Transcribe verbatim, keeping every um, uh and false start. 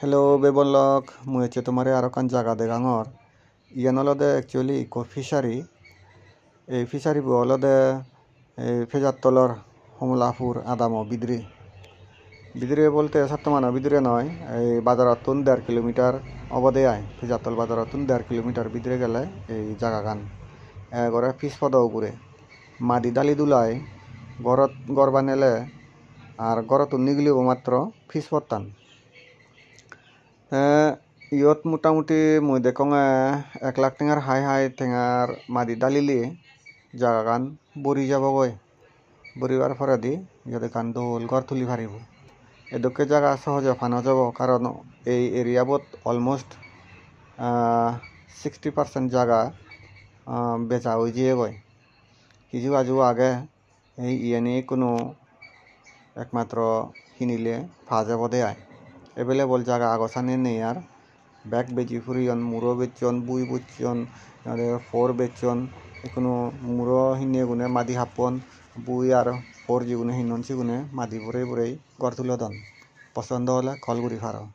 Hello bebon lok, mui ecche tomare aro ekkan jaga degangor. Iyan olode actually ikko fishery. Ei fishery bo olode ei Pejattolor Homolapur adamo bidire. Bidire bolte sattomano bidire noi, ei bajarottun der kilometer obode ai. Pejattol bajarottun der kilometer bidire gele ei jagagan. Ekkore pitch podo ugure. Madi dali dulai, gorot, gor banele ar gorottun nigilibo matro pitch pottan. Te iyot motamuti mui dekkonge ek lakh tengar hai hai tengar madi dalile jagagan bori jabogoi. Boribar poredi iyot ekkan dol gor tuli paribo. Edokke jaga sohoje pano jabo, karon ei area bot almost, ah, sixty percent jaga, ah, beja oi jeyegoi. Hiju aju age, ei iyeni ikkunu ekmatro hinile pa jebode ai. Available jaga ago sani nei ar. Bek beji puriyon, muro bejjon, bui bojjon, aro por bejjon. Ikkunu muro hinegune madi happon, bui ar por jigune hinnon sigune madi borei borei gor tulodon. Posondo ole call guri paro.